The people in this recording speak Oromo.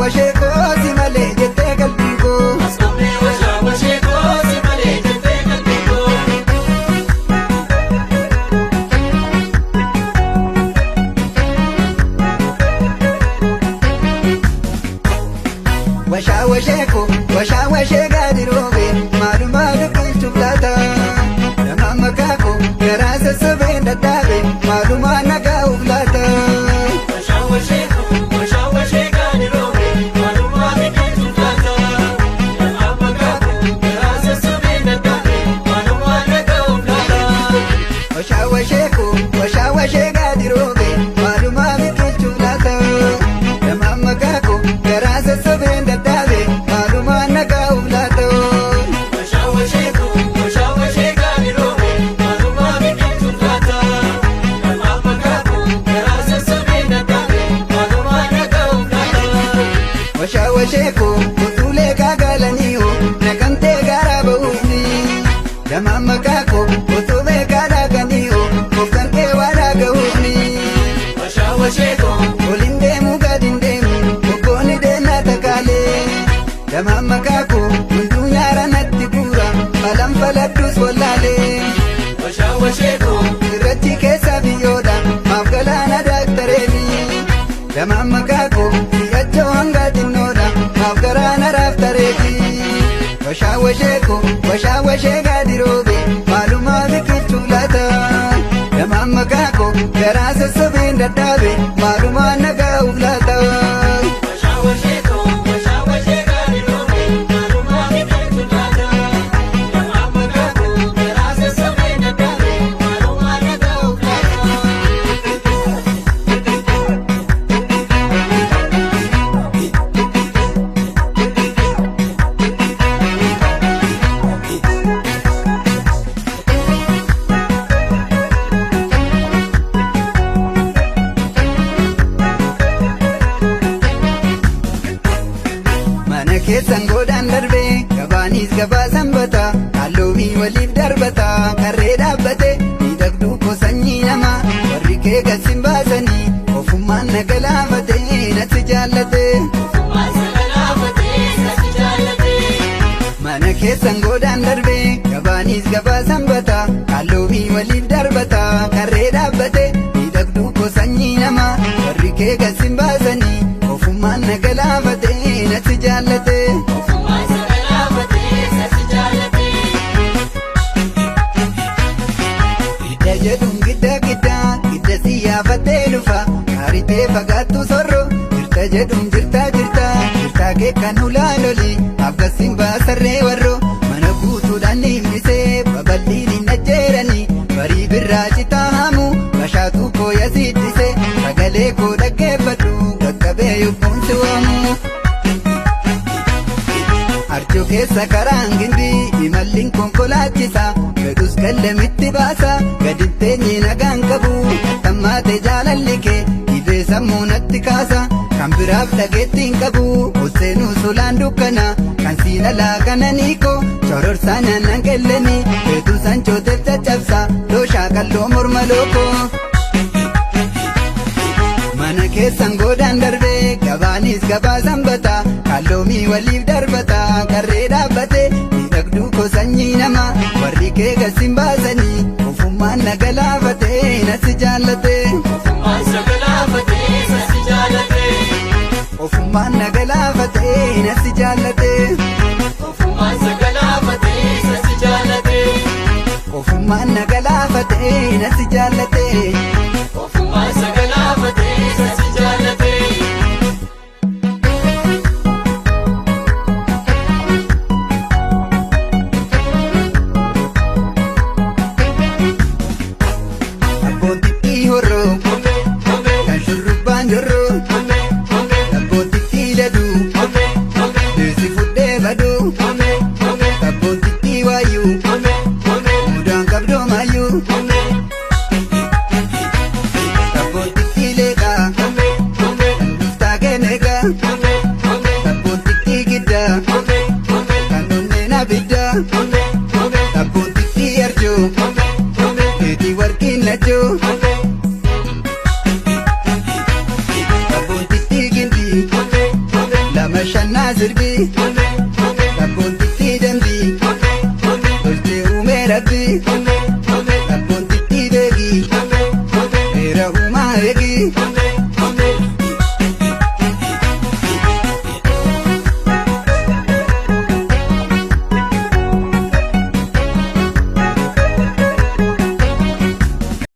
washee koosi malee jettee qalbiin koo. Asqamne washaa washee koosi malee jettee qalbiin koo. Washaa washee koo washaa washee gadi roobe maalumaa biqilchuuf laata. Nama maqaa koo garaa sassaabeen dadhaabe maalumaa nagaa'uuf laata. Washaa washee koo washaa washee gadi roobe maalumaa biqilchuuf laata. Nama maqaa koo garaa sassaabeen dadhaabe maalumaa nagaa'uuf laata. Washaa washee koo washaa washee gadi roobe maalumaa biqilchuuf laata. Nama maqaa koo garaa sassaabeen dadhaabe maalumaa nagaa'uuf laata. Washaa washee koo washaa washee gadi roobe maalumaa biqilchuuf laata. Nama maqaa koo garaa sassaabeen dadhaabe maalumaa nagaa'uuf laata. Washaa washee koo utuulee gaagalanii naqamtee garaa ba'uufni. Nama maqaa koo utuu beekaa dhaaqanii of kan kee waa dhaaga'uufni. Washaa washee koo Oliin deemu gadi hin deemu bokkoonni deemna takaalee. Nama maqaa koo hunduu nyaara natti guura falan faladhus wallaalee. Washaa washee koo Irrachi keessa biyyoodha maaf galaana daaktareemi. Nama maqaa koo si'achoo hanga xinnoodha maaf garaana raaftareeti. Washaa washee koo washaa washee gadi roobe maalumaa biqilchuu laata. Nama maqaa koo garaa sassaabeen dadhaabe maalumaa nagaa'uuf laata. Washaa washee koo washaa washee gadi roobe maalumaa biqilchuuf laata. Nama maqaa koo garaa sassaabeen dadhaabe maalumaa nagaa'uuf laata. Mana keessan godaan darbee gabaanis gabaa sanbata halluumii waliif darbata karree dhaabbate miidhagduu koo sanyii namaa warri kee gasin baasanii ofummaan na galaafate natti jaallate. Ofumaan sagalaafatee sasi jaallatee. Mana keessan godaan darbee gabaanis gabaa sanbata halluumii waliif darbata karree dhaabbate miidhagduu koo sanyii namaa warri kee gasin baasanii ofummaan na galaafate natti jaallate. Ofumaan sagalaafatee sasi jaallatee. Gidda jedhuun gidda gidda gidda si yaafattee dhufa gaaritee fagaattu sorro jirta jedhuun jirta jirta jirtaa kee kan ulaan oli akkasiin baasarree warro mana guutuudhaan himmisee babal'iin hin ajjeeranii barii birraa citaa haamu bashaatuu koo yasiiddise sagalee koo dhaggeeffadhu qaqqabee yokkuun si waamu. Arjoo keessa karaan gimbii imalliin konkolaachisa fedhus kallamitti baasa gadi teenye nagaan qabu tammaate jaalalli kee dhibee sammuu natti kaasa kan biraaf dhageetti hin qabu hosseenuu solaan dukkana kan siin alaa kananii koo cororsaa naannan qelleni feetu sanchooteef caccabsa looshaa qalloo morma lookoo. Mana keessan godaan darbee gabaanis gabaa sanbata kalloomii waliif darbata karree dhaabbate miidhagduu koo sanyii namaa warri kee gasin baasanii ofummaan na galaafate nasi jaallate. Ofumaan sagalaafatee sasi jaallatee. Ofummaan na galaafate nasi jaallate. Ofumaan sagalaafatee sasi jaallatee. Ofummaan na galaafate nasi jaallate. Ofumaan sagalaafatee sasi jaallatee. Abbootitti horroo Omee omee kan shurrubbaan jorroo omee omee abbootitti laduu omee omee deessi fudhee baduu omee omee abbootitti waayyuu omee omee mudaan qabdoo maayyuu omee abbootitti leeqaa omee. Bashannaa sirbii.